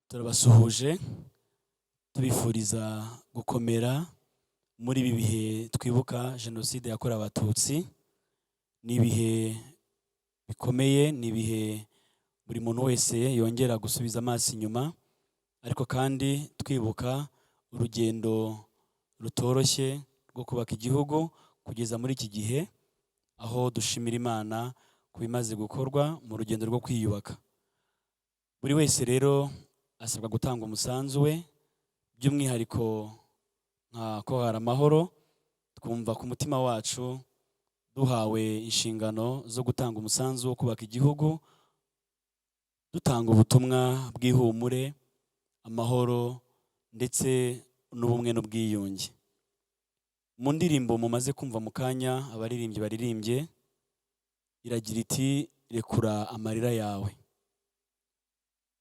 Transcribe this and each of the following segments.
Turabasuhuje, tubifuriza gukomera muri ibi bihe twibuka Jenoside yakorewe Abatutsi. Ni ibihe bikomeye, ni ibihe buri muntu wese yongera gusubiza amaso inyuma, ariko kandi twibuka urugendo rutoroshye rwo kubaka igihugu kugeza muri iki gihe, aho dushimira Imana ku bimaze gukorwa mu rugendo rwo kwiyubaka. Buri wese rero asabwa gutanga umusanzu we, by'umwihariko nka Korali Amahoro, twumva ku mutima wacu duhawe inshingano zo gutanga umusanzu wo kubaka igihugu, dutanga ubutumwa bw'ihumure, amahoro ndetse n'ubumwe n'ubwiyunge. Mu ndirimbo mumaze kumva mu kanya abaririmbyi baririmbye, iragira iti: "Rekura amarira yawe."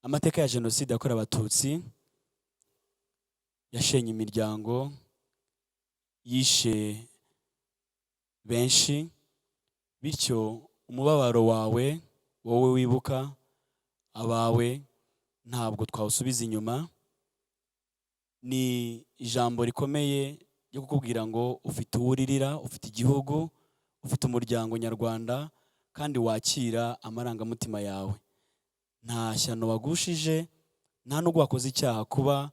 Amateka ya Jenoside yakorewe Abatutsi yashenye imiryango, yishe benshi, bityo umubabaro wawe, wowe wibuka abawe, ntabwo twawusubiza inyuma. Ni ijambo rikomeye ryo kukubwira ngo ufite uwo uririra, ufite igihugu, ufite umuryango nyarwanda kandi wakira amarangamutima yawe. Nta shyano wagushije, nta nubwo wakoze icyaha kuba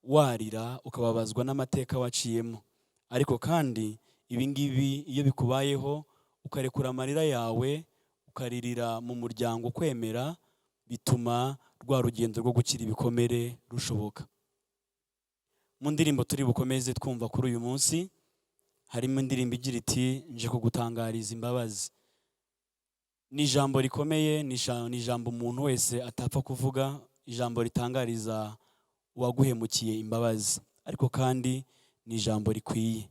warira ukababazwa n'amateka waciyemo. Ariko kandi ibi ngibi iyo bikubayeho, ukarekura amarira yawe, ukaririra mu muryango ukwemera, bituma rwa rugendo rwo gukira ibikomere rushoboka. Mu ndirimbo turi bukomeze twumva kuri uyu munsi, harimo indirimbo igira iti: "Nje kugutangariza imbabazi." Ni ijambo rikomeye, ni ijambo umuntu wese atapfa kuvuga, ijambo ritangariza uwaguhemukiye imbabazi. Ariko kandi ni ijambo rikwiye,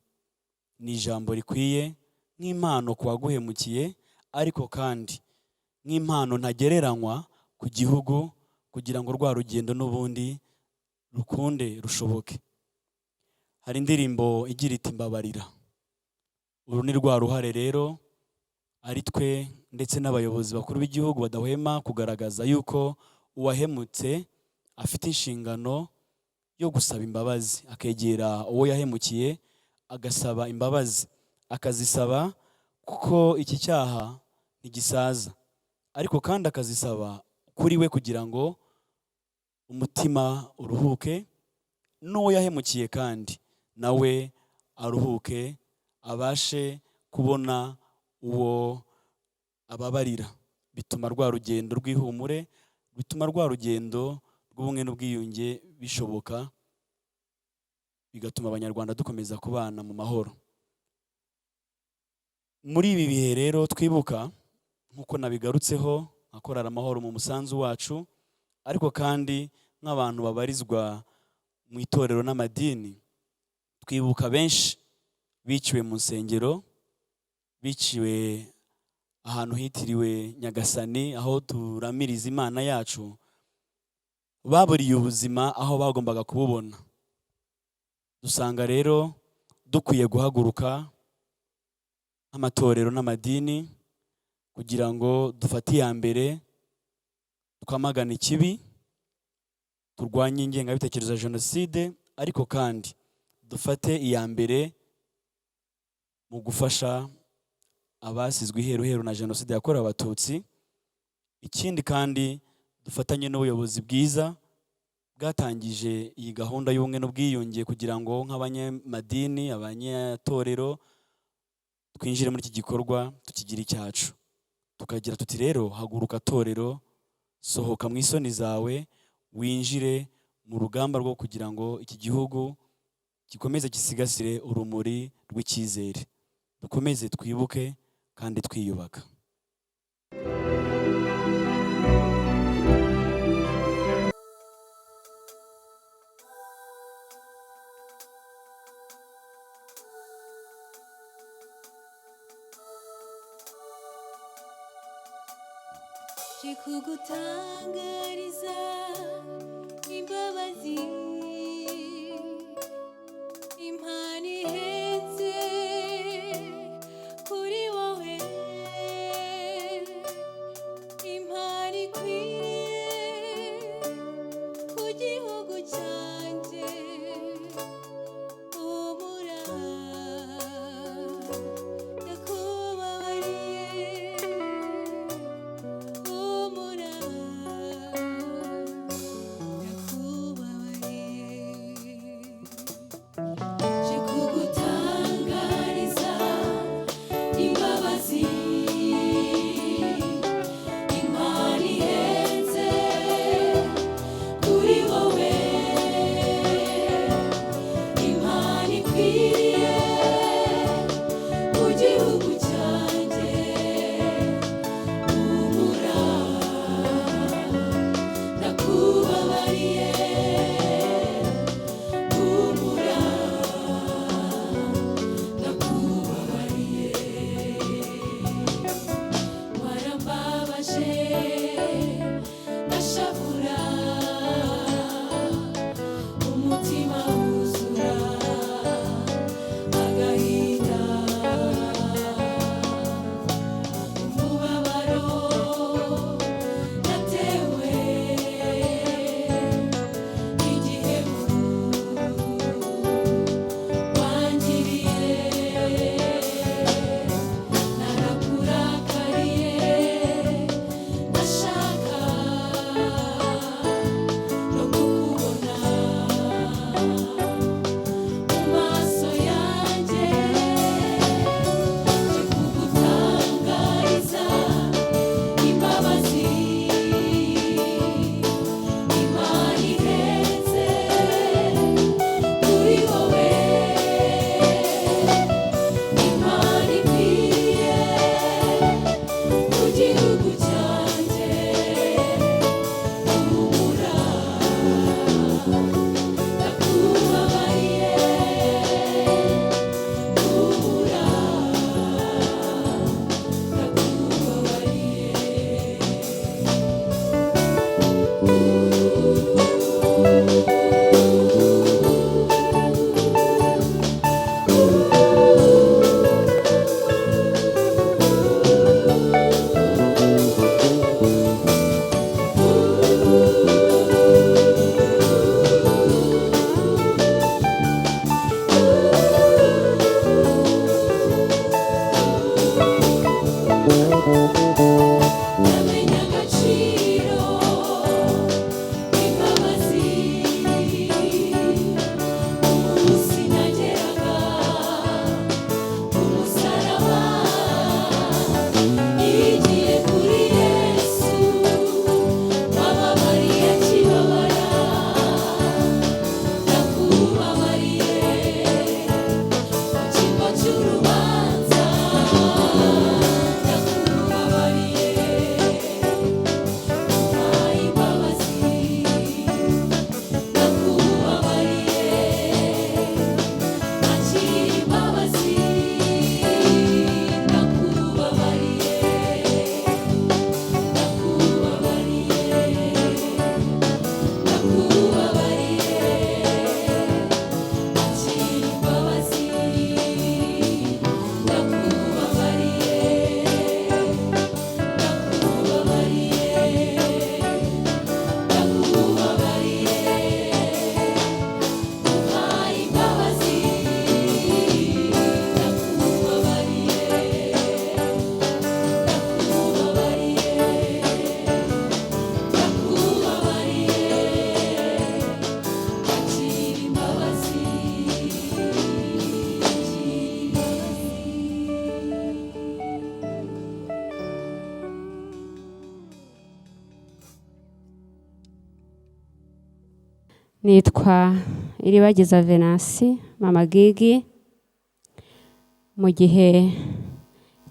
ni ijambo rikwiye nk'impano ku waguhemukiye, ariko kandi nk'impano ntagereranywa ku gihugu, kugira ngo rwa rugendo n'ubundi rukunde rushoboke. Hari indirimbo igira iti: "Mbabarira." Uru ni rwa ruhare rero ari twe ndetse n'abayobozi bakuru b'igihugu badahwema kugaragaza yuko uwahemutse afite inshingano yo gusaba imbabazi, akegera uwo yahemukiye agasaba imbabazi, akazisaba kuko iki cyaha ntigisaza, ariko kandi akazisaba kuri we kugira ngo umutima uruhuke, n'uwo yahemukiye kandi nawe aruhuke, abashe kubona uwo ababarira. Bituma rwa rugendo rw'ihumure, bituma rwa rugendo rw'ubumwe n'ubwiyunge bishoboka, bigatuma Abanyarwanda dukomeza kubana mu mahoro. Muri ibi bihe rero twibuka, nk'uko nabigarutseho, nka Korali Amahoro mu musanzu wacu, ariko kandi nk'abantu babarizwa mu itorero n'amadini, twibuka benshi biciwe mu nsengero, biciwe ahantu hitiriwe Nyagasani, aho turamiriza Imana yacu, baburiye ubuzima aho bagombaga kububona. Dusanga rero dukwiye guhaguruka nk'amatorero n'amadini kugira ngo dufate iya mbere, twamagane ikibi, turwanye ingengabitekerezo ya jenoside, ariko kandi dufate iya mbere mu gufasha abasizwe iheruheru na Jenoside yakorewe Abatutsi. Ikindi kandi, dufatanye n'ubuyobozi bwiza bwatangije iyi gahunda y'ubumwe n'ubwiyunge, kugira ngo nk'abanyamadini, abanyatorero, twinjire muri iki gikorwa tukigire icyacu. Tukagira tuti: "Rero haguruka torero, sohoka mu isoni zawe, winjire mu rugamba rwo kugira ngo iki gihugu gikomeze gisigasire urumuri rw'icyizere." Dukomeze twibuke kandi twiyubaka. Nje kugutangariza imbabazi, impano ihenze kuri wowe, impano ikwiriye ku gihugu cyanjye. Humura, ndakubabariye. Nitwa Iribagiza Venansi, Mama Gigi. Mu gihe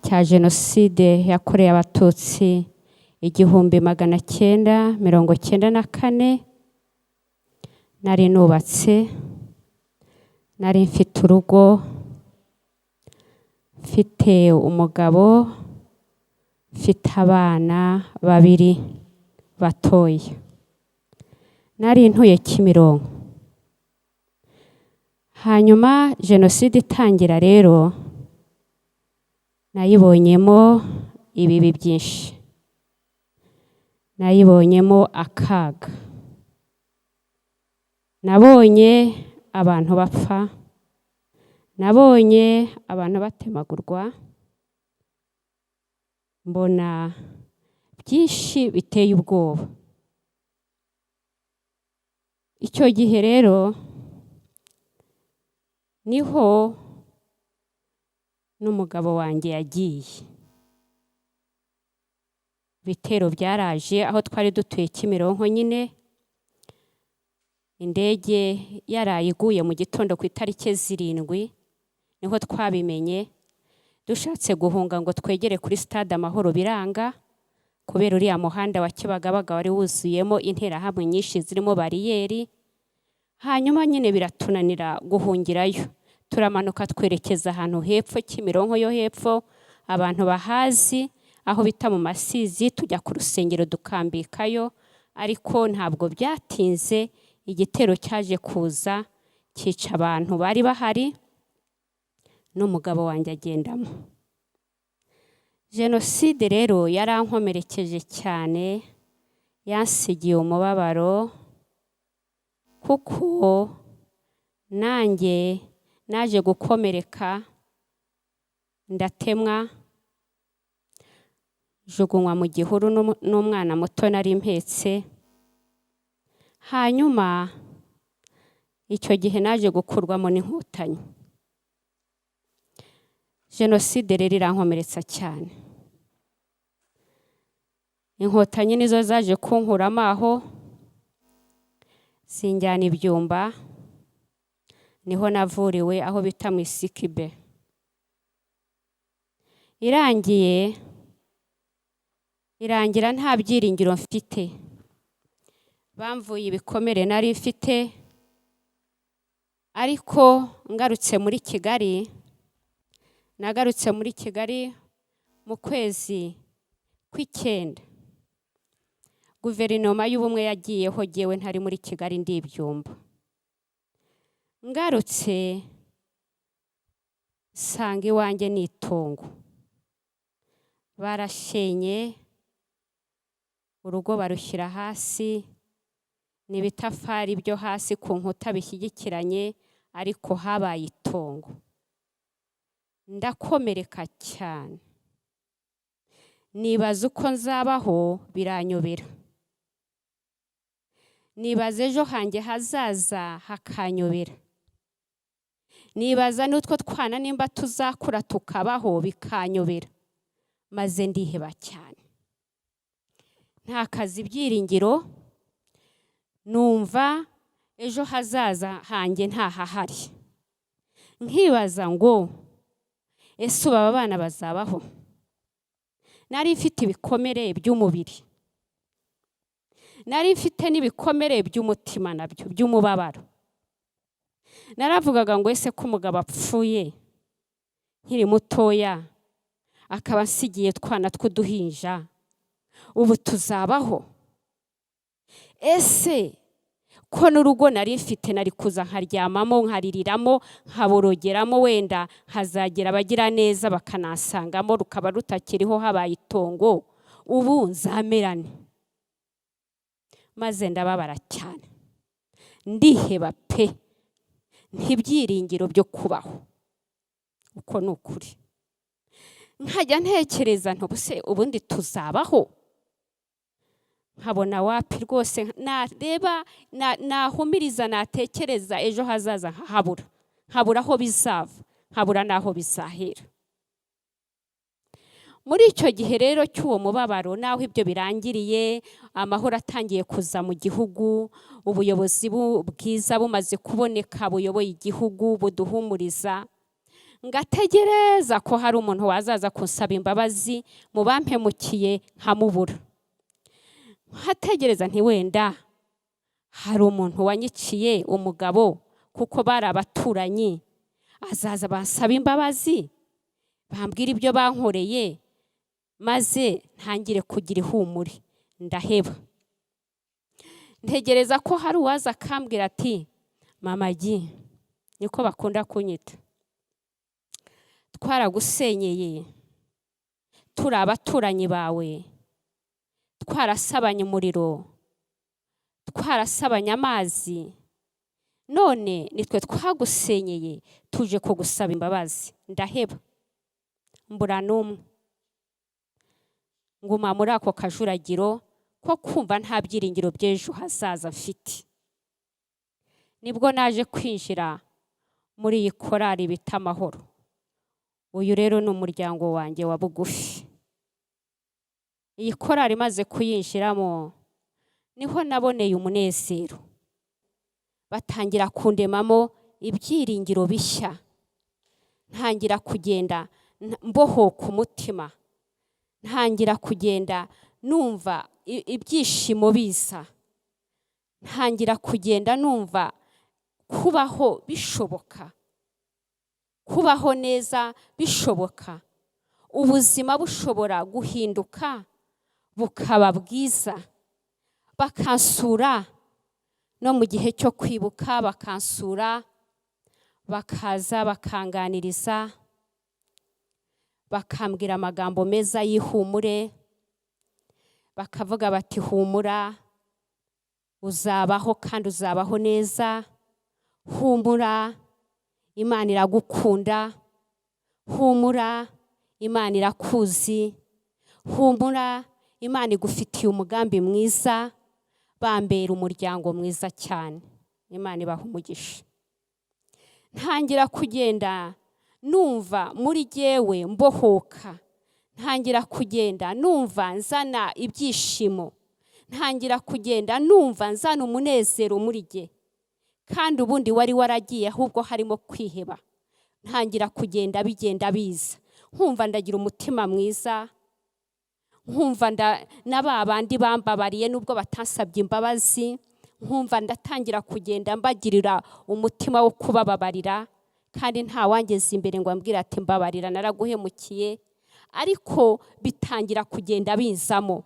cya Jenoside yakorewe Abatutsi 1994, nari nubatse, nari mfite urugo, mfite umugabo, mfite abana babiri batoya. Nari ntuye Kimironko. Hanyuma Jenoside itangira rero, nayibonyemo ibibi byinshi, nayibonyemo akaga, nabonye abantu bapfa, nabonye abantu batemagurwa, mbona byinshi biteye ubwoba. Icyo gihe rero niho n'umugabo wanjye yagiye. Ibitero byaraje aho twari dutuye Kimironko nyine, indege yaraye iguye mu gitondo ku itariki 7, niho twabimenye. Dushatse guhunga ngo twegere kuri Stade Amahoro biranga, kubera uriya muhanda wa Kibagabaga wari wuzuyemo interahamwe nyinshi zirimo bariyeri. Hanyuma nyine biratunanira guhungirayo, turamanuka twerekeza ahantu hepfo Kimironko yo hepfo, abantu bahazi aho bita mu Masizi, tujya ku rusengero dukambikayo. Ariko ntabwo byatinze, igitero cyaje kuza cyica abantu bari bahari, n'umugabo wanjye agendamo. Jenoside rero yarankomerekeje cyane, yansigiye umubabaro, kuko nanjye naje gukomereka, ndatemwa, jugunywa mu gihuru n'umwana muto nari mpetse. Hanyuma icyo gihe naje gukurwamo n'Inkotanyi. Jenoside rero irankomeretsa cyane. Inkotanyi nizo zaje kunkuramo aho, zinjyana ibyumba, niho navuriwe aho bita mu Isikibe. Irangiye irangira nta byiringiro mfite, bamvuye ibikomere nari mfite. Ariko ngarutse muri Kigali, nagarutse muri Kigali mu kwezi kw'icyenda, guverinoma y'ubumwe yagiyeho, jyewe ntari muri Kigali, ndi ibyumba. Ngarutse nsanga iwanjye ni itongo, barashenye urugo barushyira hasi, ni ibitafari byo hasi ku nkuta bishyigikiranye, ariko habaye itongo. Ndakomereka cyane, nibaza uko nzabaho biranyobera, nibaza ejo hanjye hazaza hakanyobera, nibaza n'utwo twana nimba tuzakura tukabaho bikanyobera, maze ndiheba cyane, ntakaza ibyiringiro, numva ejo hazaza hanjye ntahahari. Nkibaza ngo ese ubu aba bana bazabaho? Nari mfite ibikomere by'umubiri, nari mfite n'ibikomere by'umutima nabyo by'umubabaro. Naravugaga ngo ese ko umugabo apfuye nkiri mutoya, akaba ansigiye twana tw'uduhinja, ubu tuzabaho? Ese ko n'urugo nari mfite nari kuza nkaryamamo, nkaririramo, nkaborogeramo, wenda nkazagira abagira neza bakanasangamo, rukaba rutakiriho habaye itongo, ubu nzamerane? Maze ndababara cyane, ndiheba pe, ntibyiringiro byo kubaho. Uko ni ukuri. Nkajya ntekereza ntubuse ubundi tuzabaho, nkabona wapi rwose. Nareba, nahumiriza, natekereza ejo hazaza nkahabura, nkabura aho bizava, nkabura n'aho bizahera. Muri icyo gihe rero cy'uwo mubabaro, naho ibyo birangiriye, amahoro atangiye kuza mu gihugu, ubuyobozi bwiza bumaze kuboneka buyoboye igihugu buduhumuriza, ngategereza ko hari umuntu wazaza kunsaba imbabazi mu bampemukiye, nkamubura. Nkategereza nti wenda hari umuntu wanyiciye umugabo, kuko bari abaturanyi, azaza bansaba imbabazi, bambwira ibyo bankoreye, maze ntangire kugira ihumure. Ndaheba. Ntegereza ko hari uwaza akambwira ati: "Mama Gi," niko bakunda kunyita, "twaragusenyeye turi abaturanyi bawe, twarasabanye umuriro, twarasabanye amazi, none nitwe twagusenyeye, tuje kugusaba imbabazi." Ndaheba, mbura n'umwe. Nguma muri ako kajuragiro ko kumva nta byiringiro by'ejo hazaza mfite. Nibwo naje kwinjira muri iyi korali bita Amahoro. Uyu rero ni umuryango wanjye wa bugufi. Iyi korali imaze kuyinjiramo, niho naboneye umunezero. Batangira kundemamo ibyiringiro bishya, ntangira kugenda mbohoka umutima, ntangira kugenda numva ibyishimo biza, ntangira kugenda numva kubaho bishoboka, kubaho neza bishoboka, ubuzima bushobora guhinduka bukaba bwiza. Bakansura no mu gihe cyo kwibuka, bakansura, bakaza bakanganiriza, bakambwira amagambo meza y'ihumure, bakavuga bati: "Humura, uzabaho kandi uzabaho neza. Humura, Imana iragukunda. Humura, Imana irakuzi. Humura, Imana igufitiye umugambi mwiza." Bambera umuryango mwiza cyane, Imana ibaha umugisha. Ntangira kugenda numva muri jyewe mbohoka, ntangira kugenda numva nzana ibyishimo, ntangira kugenda numva nzana umunezero muri jye, kandi ubundi wari waragiye, ahubwo harimo kwiheba. Ntangira kugenda bigenda biza, nkumva ndagira umutima mwiza, nkumva na ba bandi bambabariye, nubwo batansabye imbabazi, nkumva ndatangira kugenda mbagirira umutima wo kubababarira, kandi nta wangeze imbere ngo ambwire ati: "Mbabarira, naraguhemukiye." Ariko bitangira kugenda bizamo.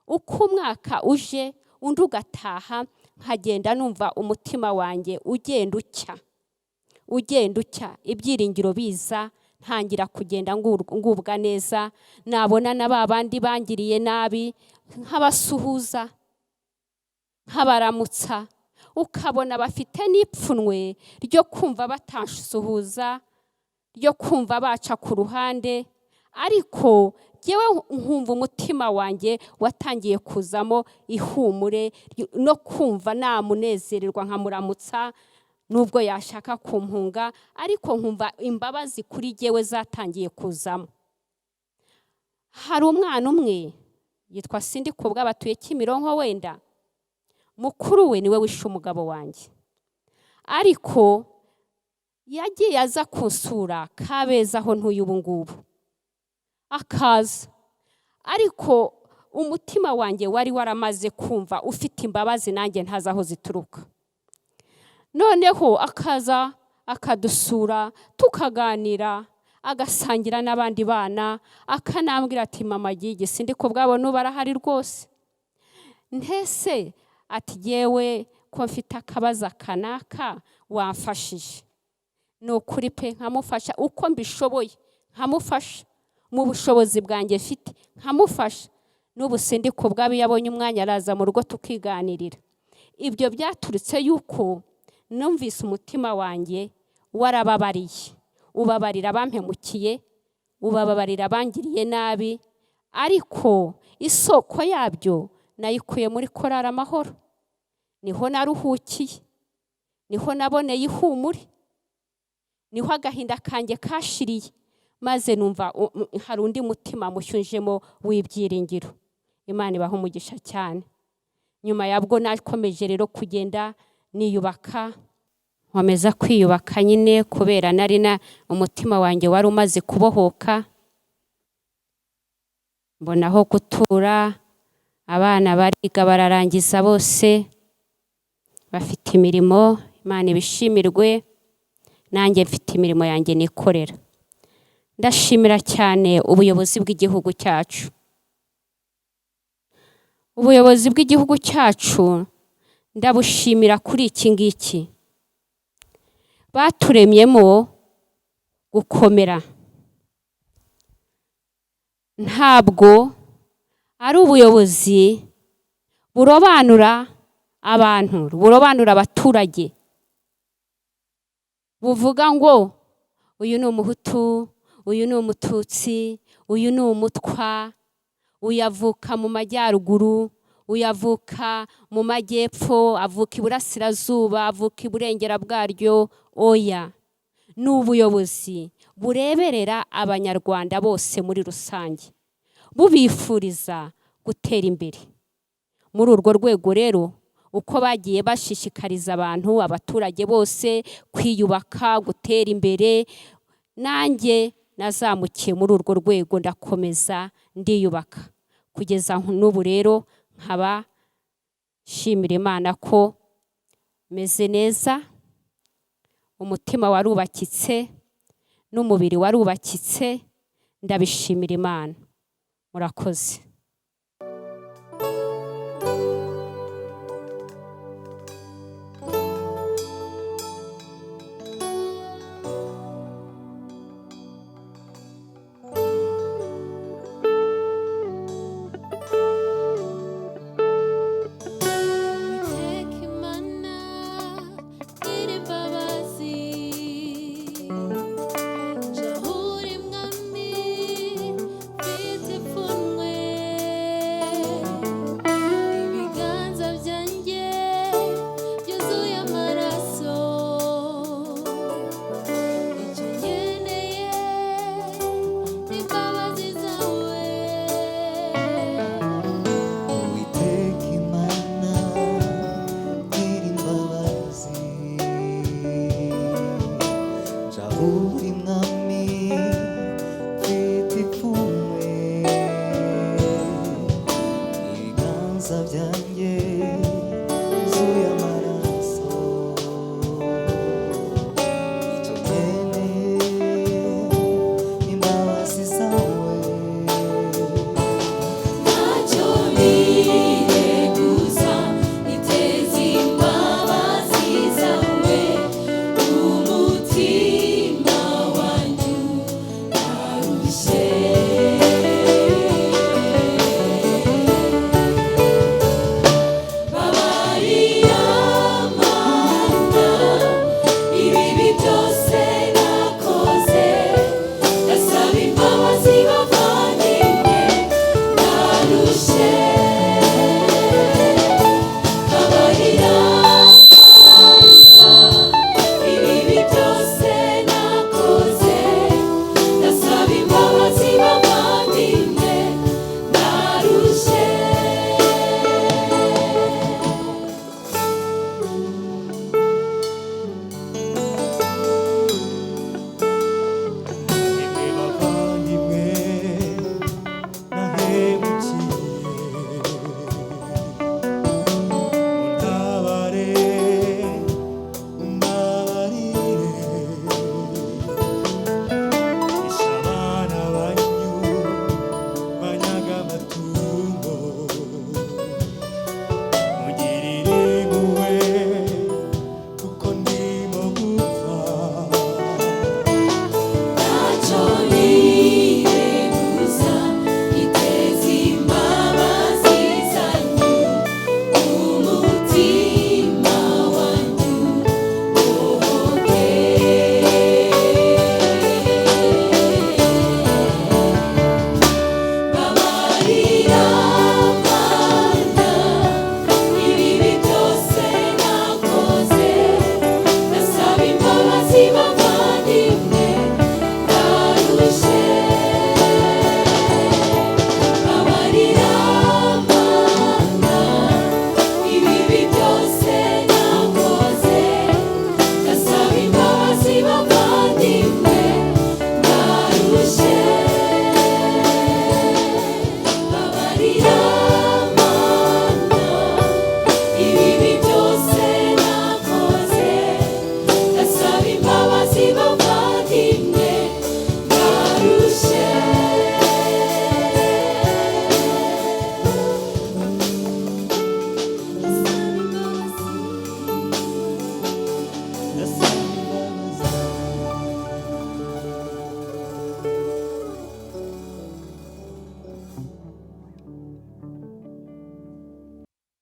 Uko umwaka uje undi ugataha, nkagenda numva umutima wanjye ugenda ucya, ugenda ucya, ibyiringiro biza, ntangira kugenda ngubwa neza. Nabona na ba bandi bangiriye nabi, nkabasuhuza, nkabaramutsa, ukabona bafite n'ipfunwe ryo kumva batansuhuza, ryo kumva baca ku ruhande, ariko jyewe nkumva umutima wanjye watangiye kuzamo ihumure no kumva namunezererwa nkamuramutsa, nubwo yashaka kumpunga, ariko nkumva imbabazi kuri jyewe zatangiye kuzamo. Hari umwana umwe yitwa Sindikubwa, batuye Kimironko. Wenda mukuru we niwe wishe umugabo wanjye, ariko yagiye aza kunsura Kabeza aho ntuye ubu ngubu, akaza, ariko umutima wanjye wari waramaze kumva ufite imbabazi, nanjye ntazi aho zituruka. Noneho akaza akadusura, tukaganira, agasangira n'abandi bana, akanambwira ati: "Mama Gigi, Sindikubwabo n'ubu arahari rwose." Ntese ati: "Yewe, ko mfite akabazo kanaka, wamfashije?" Ni ukuri pe, nkamufasha uko mbishoboye, nkamufasha mu bushobozi bwanjye mfite, nkamufasha. N'ubu Sindikubwabo iyo abonye umwanya araza mu rugo tukiganirira. Ibyo byaturutse yuko numvise umutima wanjye warababariye, ubabarira abampemukiye, ubababarira abangiriye nabi, ariko isoko yabyo nayikuye muri korari Amahoro. Niho naruhukiye, niho naboneye ihumure, niho agahinda kanjye kashiriye. Maze numva hari undi mutima mushyunjemo w'ibyiringiro. Imana ibaha umugisha cyane. Nyuma yabwo nakomeje rero kugenda niyubaka, nkomeza kwiyubaka nyine, kubera nari na umutima wanjye wari umaze kubohoka. Mbona aho gutura, abana bariga bararangiza bose, bafite imirimo, Imana ibishimirwe, nanjye mfite imirimo yanjye nikorera. Ndashimira cyane ubuyobozi bw'igihugu cyacu. Ubuyobozi bw'igihugu cyacu ndabushimira kuri iki ngiki. Baturemyemo gukomera. Ntabwo ari ubuyobozi burobanura abantu, burobanura abaturage, buvuga ngo uyu ni umuhutu, uyu ni umututsi, uyu ni umutwa, uyu avuka mu majyaruguru, uyu avuka mu majyepfo, avuka iburasirazuba, avuka iburengera bwaryo. Oya, ni ubuyobozi bureberera abanyarwanda bose muri rusange, bubifuriza gutera imbere. Muri urwo rwego rero, uko bagiye bashishikariza abantu, abaturage bose kwiyubaka, gutera imbere, nanjye nazamukiye muri urwo rwego, ndakomeza ndiyubaka kugeza n'ubu. Rero nkaba nshimira Imana ko meze neza, umutima warubakitse n'umubiri warubakitse, ndabishimira Imana. Murakoze. Uwiteka Imana nyir'imbabazi, nje aho uri Mwami mfite ipfunwe.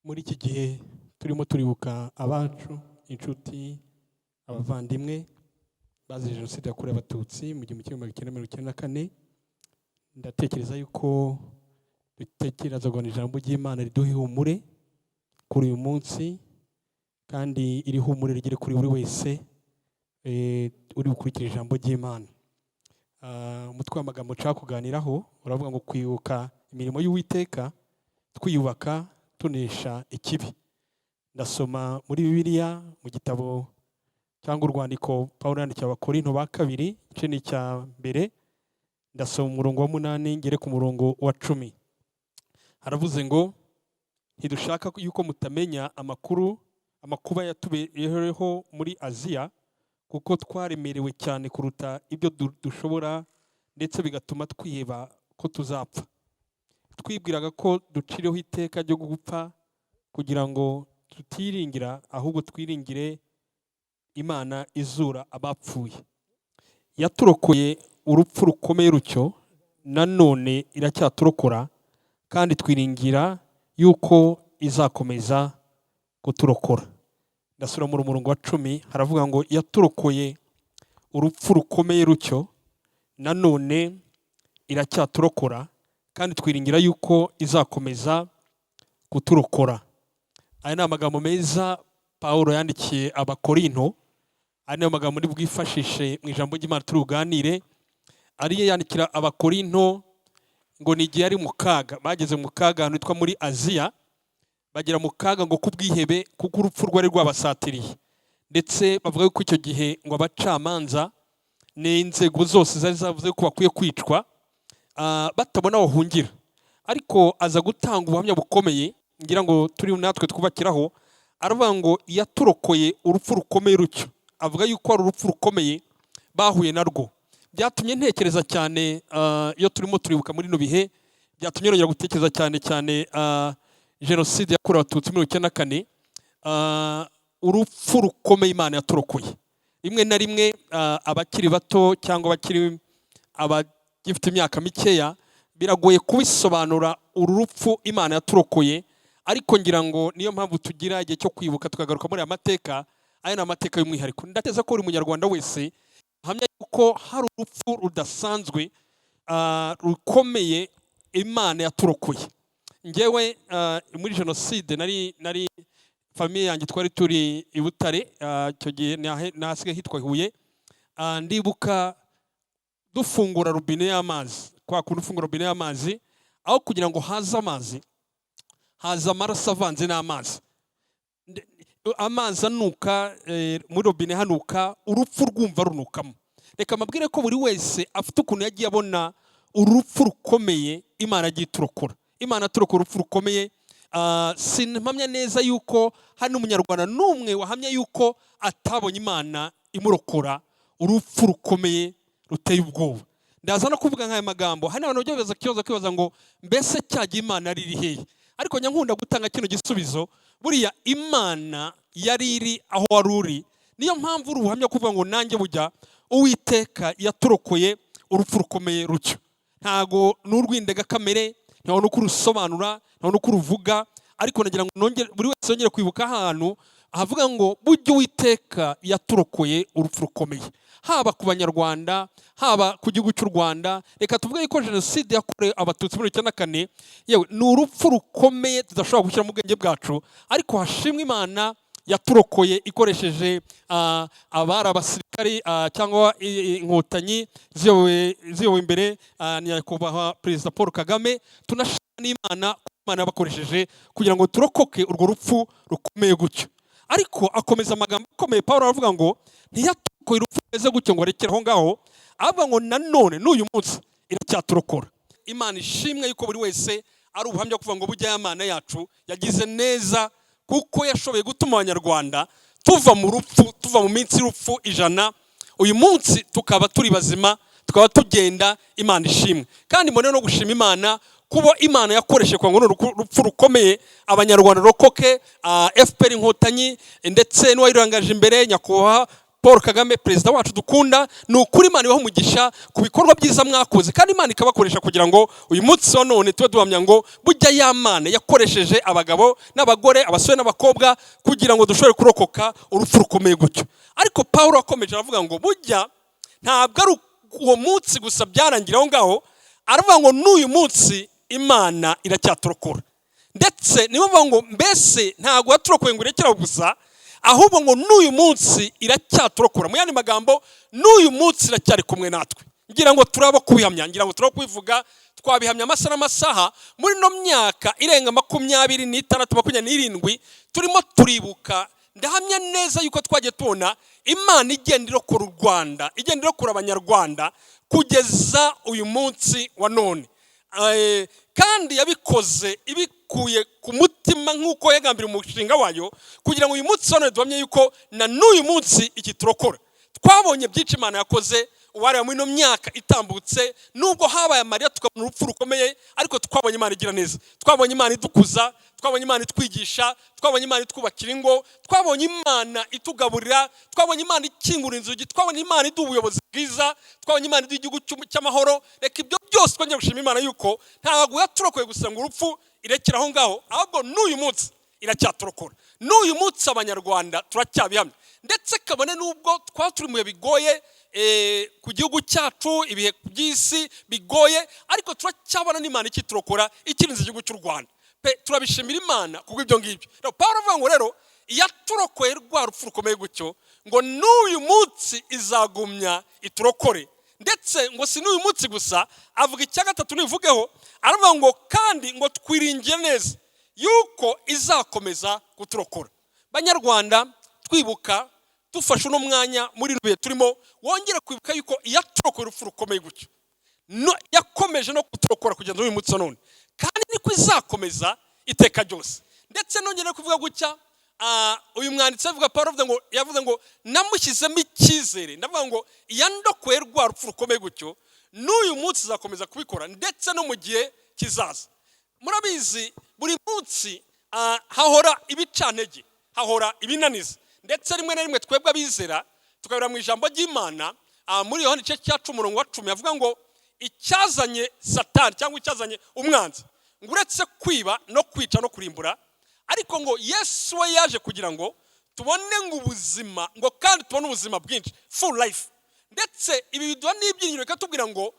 Muri iki gihe turimo turibuka abacu, inshuti, abavandimwe bazize Jenoside yakorewe Abatutsi mu 1994, ndatekereza yuko dutekereza ngo ijambo ry'Imana riduhe ihumure kuri uyu munsi, kandi iri humure rigere kuri buri wese uri bukurikira ijambo ry'Imana. Umutwe w'amagambo nshaka kuganiraho uravuga ngo kwibuka imirimo y'Uwiteka, twiyubaka tunesha ikibi. Ndasoma muri Bibiliya mu gitabo cyangwa urwandiko Pawulo yandikiye Abakorinto ba kabiri, igice ni icya mbere, ndasoma umurongo wa 8 ngere ku murongo wa 10. Haravuze ngo: "Ntidushaka yuko mutamenya amakuru amakuba yatubereyeho muri Aziya, kuko twaremerewe cyane kuruta ibyo dushobora, ndetse bigatuma twiheba ko tuzapfa. Twibwiraga ko duciriweho iteka ryo gupfa, kugira ngo tutiringira, ahubwo twiringire Imana izura abapfuye. Yaturokoye urupfu rukomeye rutyo, nanone iracyaturokora, kandi twiringira yuko izakomeza kuturokora." Ndasubira mu murongo wa 10, haravuga ngo: "Yaturokoye urupfu rukomeye rutyo, nanone iracyaturokora, kandi twiringira yuko izakomeza kuturokora." Aya ni amagambo meza Pawulo yandikiye Abakorinto. Aya niyo magambo muri bwifashishe mu ijambo ry'Imana turi buganire. Ariyo yandikira Abakorinto ngo ni igihe ari mu kaga, bageze mu kaga ahantu hitwa muri Aziya, bagera mu kaga ngo kubwihebe, kuko urupfu rwari rwabasatiriye. Ndetse bavuga ko icyo gihe ngo abacamanza n'inzego zose zari zavuze ko bakwiye kwicwa, batabona aho bahungira. Ariko aza gutanga ubuhamya bukomeye ngira ngo turi natwe twubakiraho. Aravuga ngo yaturokoye urupfu rukomeye rutyo, avuga yuko ari urupfu rukomeye bahuye narwo. Byatumye ntekereza cyane, iyo turimo turibuka muri bino bihe, byatumye nongera gutekereza cyane cyane Jenoside yakorewe Abatutsi muri 94, urupfu rukomeye Imana yaturokoye. Rimwe na rimwe abakiri bato cyangwa abakiri abagifite imyaka mikeya, biragoye kubisobanura uru rupfu Imana yaturokoye. Ariko ngira ngo niyo mpamvu tugira igihe cyo kwibuka, tukagaruka muri aya mateka. Aya ni amateka y'umwihariko. Ndateza ko buri Munyarwanda wese ahamya yuko hari urupfu rudasanzwe, rukomeye Imana yaturokoye. Ngewe muri Jenoside nari famille yanjye twari turi i Butare, icyo gihe nahasigaye hitwa Huye. Ndibuka dufungura robine y'amazi, kwa kundi ufungura robine y'amazi, aho kugira ngo haze amazi haza amaraso avanze n'amazi. Amazi anuka, muri robine hanuka urupfu, rwumva runukamo. Reka mbabwire ko buri wese afite ukuntu yagiye abona urupfu rukomeye Imana yagiye iturokora. Imana turokora urupfu rukomeye. Simpamya neza yuko hari n'Umunyarwanda n'umwe wahamya yuko atabonye Imana imurokora urupfu rukomeye ruteye ubwoba. Ndaza no kuvuga nk'aya magambo. Hari n'abantu bajya bibaza ikibazo, kwibaza ngo mbese cyagiye Imana yari iri hehe? Ariko njya nkunda gutanga kino gisubizo: buriya Imana yari iri aho wari uri. Niyo mpamvu uri ubuhamya kuvuga ngo nanjye bujya Uwiteka yaturokoye urupfu rukomeye rutyo. Ntago n'urw'indengakamere, ntabwo nuko urusobanura, ntabwo nuko uruvuga. Ariko nagira ngo nongere buri wese yongere kwibuka ahantu ahavuga ngo burya Uwiteka yaturokoye urupfu rukomeye, haba ku Banyarwanda, haba ku gihugu cy'u Rwanda. Reka tuvuge ko Jenoside yakorewe Abatutsi muri 94, yewe ni urupfu rukomeye tudashobora gushyira mu bwenge bwacu. Ariko hashimwe Imana yaturokoye ikoresheje abari abasirikari, cyangwa Inkotanyi ziyobowe imbere na Nyakubahwa Perezida Paul Kagame. Tunashima n'Imana ko Imana yabakoresheje kugira ngo turokoke urwo rupfu rukomeye gutyo. Ariko akomeza amagambo akomeye, Paul aravuga ngo ntiyaturokoye urupfu rumeze gutyo ngo arekere aho ngaho, avuga ngo nanone n'uyu munsi iracyaturokora. Imana ishimwe yuko buri wese ari ubuhamya kuvuga ngo burya ya Mana yacu yagize neza, kuko yashoboye gutuma Abanyarwanda tuva mu rupfu, tuva mu minsi y'urupfu 100, uyu munsi tukaba turi bazima, tukaba tugenda. Imana ishimwe. Kandi mbone no gushima Imana kuba Imana yakoresheje kugira ngo runo rupfu rukomeye Abanyarwanda rokoke, FPR Inkotanyi ndetse n'uwayirangaje imbere, Nyakubahwa Paul Kagame, perezida wacu dukunda. Ni ukuri, Imana ibaha umugisha ku bikorwa byiza mwakoze, kandi Imana ikabakoresha kugira ngo uyu munsi wa none tube duhamya ngo burya ya Mana yakoresheje abagabo n'abagore, abasore n'abakobwa, kugira ngo dushobore kurokoka urupfu rukomeye gutyo. Ariko Paul akomeje aravuga ngo burya ntabwo ari uwo munsi gusa byarangira aho ngaho. Aravuga ngo n'uyu munsi Imana iracyaturokora. Ndetse niyo bavuga ngo mbese ntabwo yaturokoye ngo irekere aho gusa, ahubwo ngo n'uyu munsi iracyaturokora. Mu yandi magambo, n'uyu munsi iracyari kumwe natwe. Ngira ngo turaba kubihamya, ngira ngo turaba kubivuga, twabihamya amasaha n'amasaha. Muri ino myaka irenga 26, 27 turimo turibuka, ndahamya neza yuko twagiye tubona Imana igenda irokora u Rwanda, igenda irokora Abanyarwanda kugeza uyu munsi wa none. Kandi yabikoze ibikuye ku mutima nk'uko yagambiriye umushinga wayo, kugira ngo uyu munsi wa none duhamye yuko na n'uyu munsi iki turokora. Twabonye byinshi Imana yakoze. Uwareba muri ino myaka itambutse, nubwo habaye amarira, tukabona urupfu rukomeye, ariko twabonye Imana igira neza, twabonye Imana idukuza, twabonye Imana itwigisha, twabonye Imana itwubakira ingo, twabonye Imana itugaburira, twabonye Imana ikingura inzugi, twabonye Imana iduha ubuyobozi bwiza, twabonye Imana iduha igihugu cy'amahoro. Reka ibyo byose twongere gushima Imana yuko ntabwo yaturokoye gusa ngo urupfu irekere aho ngaho, ahubwo n'uyu munsi iracyaturokora. N'uyu munsi Abanyarwanda turacyabihamya. Ndetse kabone n'ubwo twaba turi mu bihe bigoye ku gihugu cyacu, ibihe by'isi bigoye, ariko turacyabona n'Imana ikiturokora, ikirinze igihugu cy'u Rwanda pe. Turabishimira Imana kubw'ibyo ngibyo. Rero Paul avuga ngo rero yaturokoye rwa rupfu rukomeye gutyo, ngo n'uyu munsi izagumya iturokore. Ndetse ngo si n'uyu munsi gusa, avuga icya gatatu nivugeho, aravuga ngo kandi ngo twiringiye neza yuko izakomeza kuturokora. Banyarwanda, twibuka, dufashe uno mwanya muri bihe turimo, wongere kwibuka yuko iyaturokoye urupfu rukomeye gutyo, yakomeje no kuturokora kugeza uyu munsi wa none, kandi niko izakomeza iteka ryose. Ndetse nongere kuvuga gutya, uyu mwanditsi avuga, Paul avuga ngo, yavuze ngo namushyizemo icyizere. Ndavuga ngo iyandokoye rwa rupfu rukomeye gutyo, n'uyu munsi izakomeza kubikora, ndetse no mu gihe kizaza. Murabizi, buri munsi hahora ibicantege, hahora ibinaniza. Ndetse rimwe na rimwe twebwe abizera tukabira mu ijambo ry'Imana, muri Yohana igice cya 10, umurongo wa 10, avuga ngo icyazanye Satani cyangwa icyazanye umwanzi, ngo uretse kwiba no kwica no kurimbura, ariko ngo Yesu we yaje kugira ngo tubone ngo ubuzima, ngo kandi tubone ubuzima bwinshi, full life. Ndetse ibi biduha n'ibyiringiro, bikatubwira ngo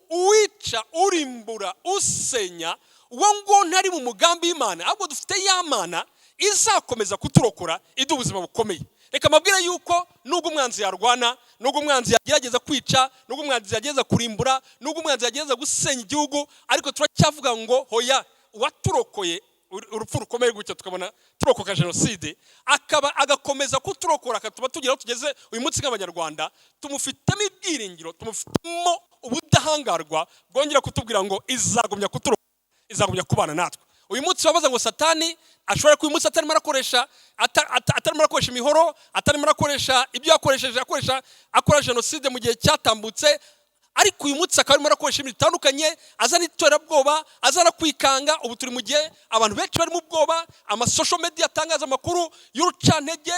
uwica, urimbura, usenya, uwo ngo ntari mu mugambi w'Imana, ahubwo dufite ya Mana izakomeza kuturokora, iduha ubuzima bukomeye. Reka mbabwire yuko nubwo umwanzi yarwana, nubwo umwanzi yagerageza kwica, nubwo umwanzi yagerageza kurimbura, nubwo umwanzi yagerageza gusenya igihugu, ariko turacyavuga ngo hoya, uwaturokoye urupfu rukomeye gutya, tukabona turokoka jenoside, akaba agakomeza kuturokora, akatuma tugera aho tugeze uyu munsi nk'Abanyarwanda, tumufitemo ibyiringiro, tumufitemo ubudahangarwa bwongera kutubwira ngo izagumya kuturokora, izagumya kubana natwe. Uyu munsi babaza ngo Satani ashobora kuba uyu munsi atarimo arakoresha atarimo arakoresha imihoro, atarimo arakoresha ibyo yakoresheje akoresha akora jenoside mu gihe cyatambutse, ariko uyu munsi akaba arimo arakoresha ibintu bitandukanye, azana iterabwoba, azana kwikanga. Ubu turi mu gihe abantu benshi bari mu bwoba, ama social media atangaza amakuru y'urucantege,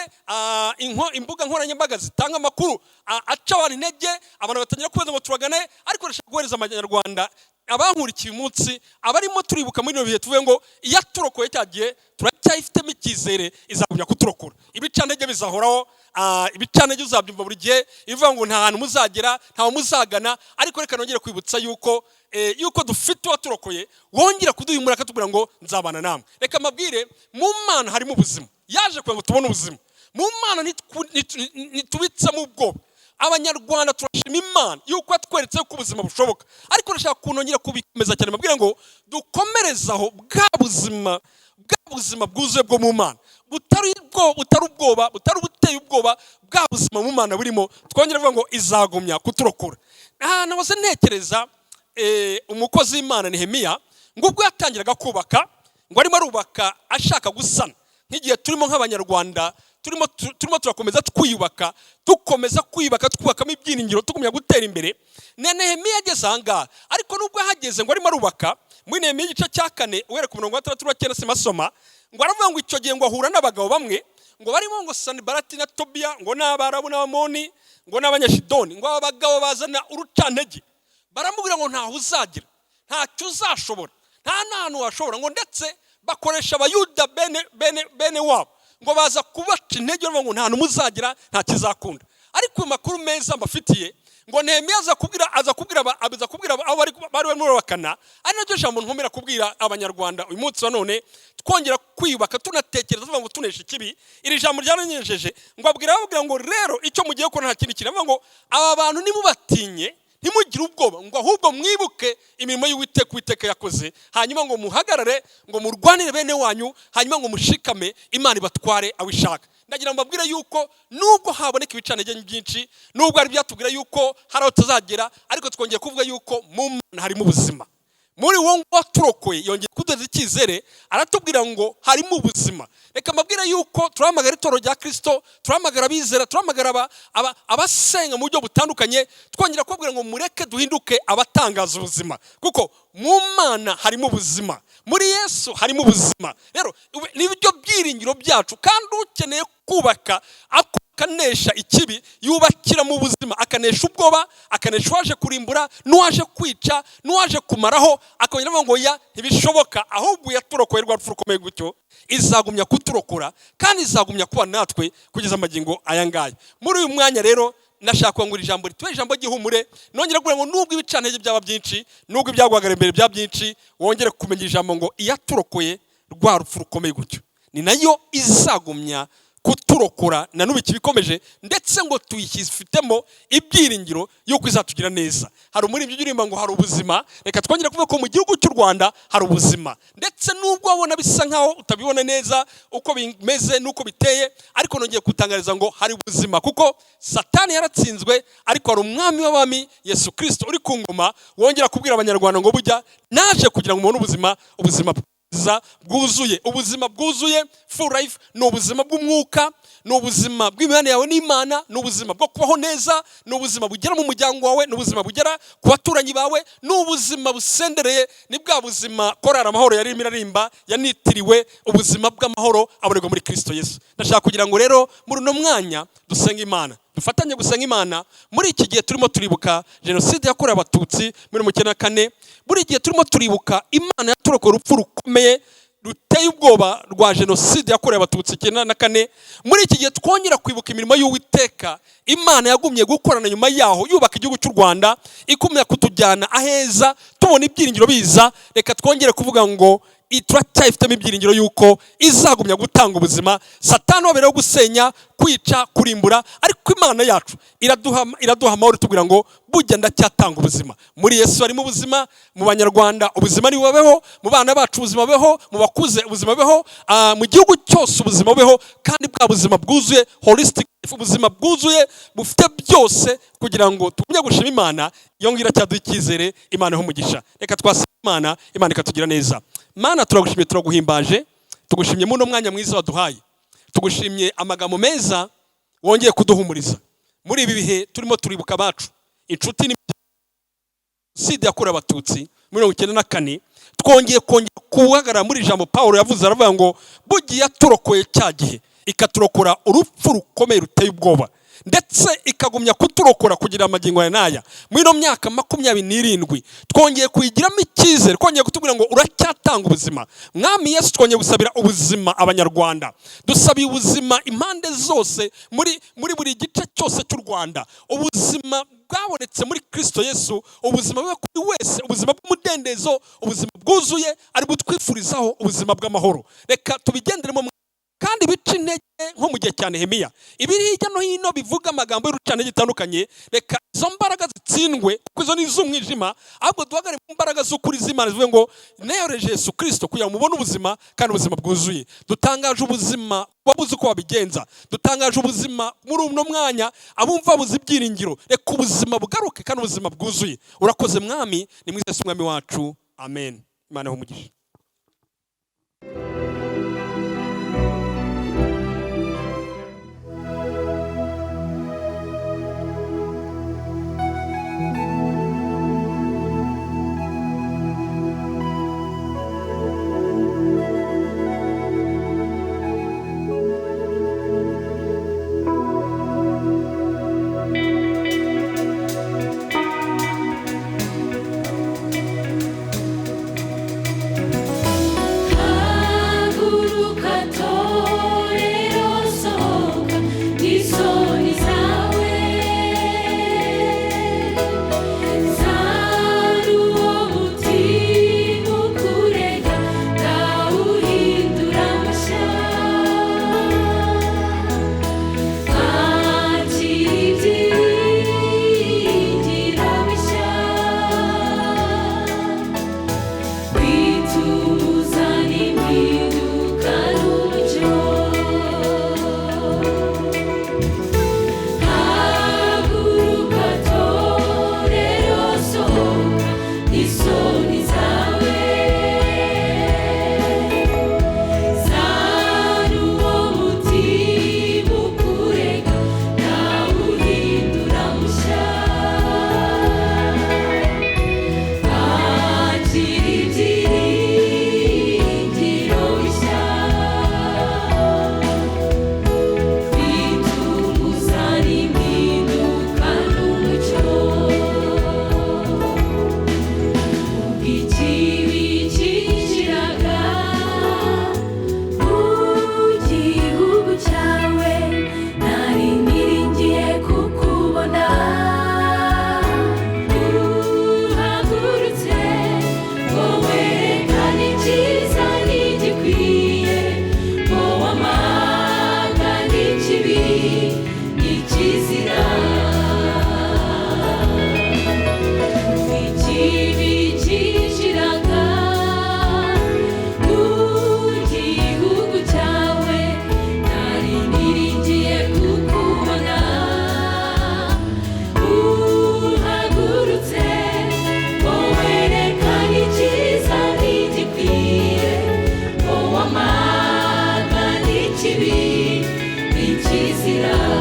imbuga nkoranyambaga zitanga amakuru aca abantu intege, abantu batangira kubaza ngo turagane. Ariko ndashaka guhereza Abanyarwanda abankurikiye uyu munsi, abarimo turibuka muri bino bihe, tuvuge ngo iyo aturokoye cya gihe turacyayifitemo icyizere, izagumya kuturokora. Ibicantege bizahoraho, ibicantege uzabyumva buri gihe ivuga ngo nta hantu muzagera, ntawe muzagana. Ariko reka nongere kwibutsa yuko dufite uwaturokoye wongera kuduhimura, akatubwira ngo nzabana namwe. Reka mbabwire, mu Mana harimo ubuzima. Yaje kugira ngo tubone ubuzima. Mu Mana ntitubitsemo ubwoba. Abanyarwanda turashima Imana yuko yatweretse ko ubuzima bushoboka. Ariko ndashaka kunongera kubikomeza cyane, mbabwira ngo dukomereze aho bwa buzima, bwa buzima bwuzuye bwo mu Mana, butari ubwoba, butari ubuteye ubwoba, bwa buzima mu Mana burimo. Twongere kuvuga ngo izagumya kuturokora. Ahantu nahoze ntekereza umukozi w'Imana Nehemiya, ngo ubwo yatangiraga kubaka, ngo arimo arubaka ashaka gusana, nk'igihe turimo nk'Abanyarwanda turimo turakomeza twiyubaka, dukomeza kwiyubaka, twubakamo ibyiringiro, tugumya gutera imbere. Na Nehemiya ageze aha ngaha, ariko nubwo yahageze ngo arimo arubaka, muri Nehemiya igice cya 4 uhereye ku murongo wa 6 wa 9, simasoma, ngo aravuga ngo icyo gihe ngo ahura n'abagabo bamwe. Ngo barimo ngo Sanibalati na Tobiya, ngo n'Abarabu n'Abamoni, ngo n'Abanyashidoni, ngo aba bagabo bazana urucantege, baramubwira ngo ntaho uzagira, ntacyo uzashobora, nta n'ahantu washobora. Ngo ndetse bakoresha Abayuda bene wabo, ngo baza kubaca intege, bavuga ngo nta n'umwe uzagira, nta kizakunda. Ariko amakuru meza mbafitiye, ngo Nehemiya aza kubwira abo bari barimo babakana, ari naryo jambo nkomera kubwira Abanyarwanda uyu munsi wa none, twongera kwiyubaka, tunatekereza, tuvuga ngo tunesha ikibi. Iri jambo ryaranyejeje. Ngo abwira, ababwira ngo rero icyo mugiye gukora nta kindi kintu. Avuga ngo aba bantu nimubatinye, ntimugire ubwoba, ngo ahubwo mwibuke imirimo y'Uwiteka, Uwiteka yakoze, hanyuma ngo muhagarare, ngo murwanire bene wanyu, hanyuma ngo mushikame, Imana ibatware aho ishaka. Ndagira ngo mbabwire yuko nubwo haboneka ibicantege byinshi, nubwo hari byatubwira yuko hari aho tuzagera, ariko twongeye kuvuga yuko mu Mana harimo ubuzima. Muri uwo nguwo waturokoye, yongeye kuduha icyizere, aratubwira ngo harimo ubuzima. Reka mbabwire yuko turahamagara itorero rya Kirisito, turahamagara abizera, turahamagara abasenga mu buryo butandukanye, twongera kubabwira ngo mureke duhinduke abatangaza ubuzima, kuko mu Mana harimo ubuzima, muri Yesu harimo ubuzima. Rero nibyo byiringiro byacu. Kandi ukeneye kubaka, akanesha ikibi, yubakira mu buzima, akanesha ubwoba, akanesha uwaje kurimbura n'uwaje kwica n'uwaje kumaraho, akongera avuga ngo ya ntibishoboka, ahubwo yaturokoye rwa rupfu rukomeye gutyo, izagumya kuturokora kandi izagumya kuba natwe kugeza amagingo aya ngaya. Muri uyu mwanya rero nashaka ngo iri jambo ritube ijambo ry'ihumure, nongera kugira ngo nubwo ibicantege byaba byinshi, nubwo ibyaguhagarara imbere byaba byinshi, wongere kumenya ijambo ngo iyaturokoye rwa rupfu rukomeye gutyo, ni nayo izagumya kuturokora na n'ubu ikibikomeje, ndetse ngo tuyifitemo ibyiringiro y'uko izatugira neza. Hari umuririmbyi uririmba ngo hari ubuzima. Reka twongere kuvuga ko mu gihugu cy'u Rwanda hari ubuzima, ndetse nubwo wabona bisa nkaho utabibona neza uko bimeze n'uko biteye, ariko nongeye gutangariza ngo hari ubuzima, kuko Satani yaratsinzwe, ariko hari Umwami w'abami Yesu Kirisito uri ku ngoma, wongera kubwira Abanyarwanda ngo bujya naje kugira ngo mubone ubuzima, ubuzima bwiza bwuzuye, ubuzima bwuzuye, full life. Ni ubuzima bw'umwuka, ni ubuzima bw'imibanire yawe n'Imana, ni ubuzima bwo kubaho neza, ni ubuzima bugera mu muryango wawe, ni ubuzima bugera ku baturanyi bawe, ni ubuzima busendereye. Ni bwa buzima Korari Amahoro yarimo irarimba, yanitiriwe ubuzima bw'amahoro abonerwa muri Kirisito Yesu. Ndashaka kugira ngo rero muri uno mwanya dusenge Imana, dufatanye gusenga Imana. Muri iki gihe turimo turibuka jenoside yakorewe Abatutsi muri 94, buri gihe turimo turibuka Imana yaturokoye urupfu rukomeye ruteye ubwoba rwa jenoside yakorewe Abatutsi 94, muri iki gihe twongera kwibuka imirimo y'Uwiteka Imana yagumye gukorana nyuma yaho, yubaka igihugu cy'u Rwanda, ikumya kutujyana aheza, tubona ibyiringiro biza. Reka twongere kuvuga ngo turacyayifitemo ibyiringiro yuko izagumya gutanga ubuzima. Satani wabereyeho gusenya, kwica, kurimbura, ariko Imana yacu iraduha amahoro, itubwira ngo bujya ndacyatanga ubuzima. Muri Yesu harimo ubuzima. Mu Banyarwanda ubuzima nibubabeho, mu bana bacu ubuzima bubeho, mu bakuze ubuzima bubeho, mu gihugu cyose ubuzima bubeho, kandi bwa buzima bwuzuye, holistic life, ubuzima bwuzuye bufite byose, kugira ngo tugumye gushima Imana. Iyo ngiyo iracyaduha icyizere. Imana iha umugisha. Reka twasaba Imana, Imana ikatugira neza. Mana, turagushimye, turaguhimbaje, tugushimye muri uno mwanya mwiza waduhaye, tugushimye amagambo meza wongeye kuduhumuriza muri ibi bihe turimo turibuka abacu, inshuti jenoside yakorewe Abatutsi muri 94. Twongeye kongera guhagarara muri ijambo Paul yavuze, aravuga ngo bugiye yaturokoye cya gihe, ikaturokora urupfu rukomeye ruteye ubwoba, ndetse ikagumya kuturokora kugira amagingo aya n'aya. Muri ino myaka 27 twongeye kuyigiramo icyizere, twongeye kutubwira ngo uracyatanga ubuzima. Mwami Yesu, twongeye gusabira ubuzima Abanyarwanda, dusabiye ubuzima impande zose, muri buri gice cyose cy'u Rwanda. Ubuzima bwabonetse muri Kirisito Yesu, ubuzima bube kuri wese, ubuzima bw'umudendezo, ubuzima bwuzuye, ari butwifurizaho ubuzima bw'amahoro. Reka tubigenderemo kandi bica intege nko mu gihe cya Nehemiya. Ibiri hirya no hino bivuga amagambo y'urucantege itandukanye, reka izo mbaraga zitsindwe, kuko izo ni iz'umwijima, ahubwo duhagarare mu mbaraga z'ukuri z'Imana, zivuge ngo neyoreje Yesu Kirisito kugira ngo mubone ubuzima kandi ubuzima bwuzuye. Dutangaje ubuzima, wabuze uko wabigenza, dutangaje ubuzima muri uno mwanya. Abumva babuze ibyiringiro, reka ubuzima bugaruke kandi ubuzima bwuzuye. Urakoze Mwami, ni mwiza Yesu Umwami wacu, amen. Imana ihe umugisha. Nzira.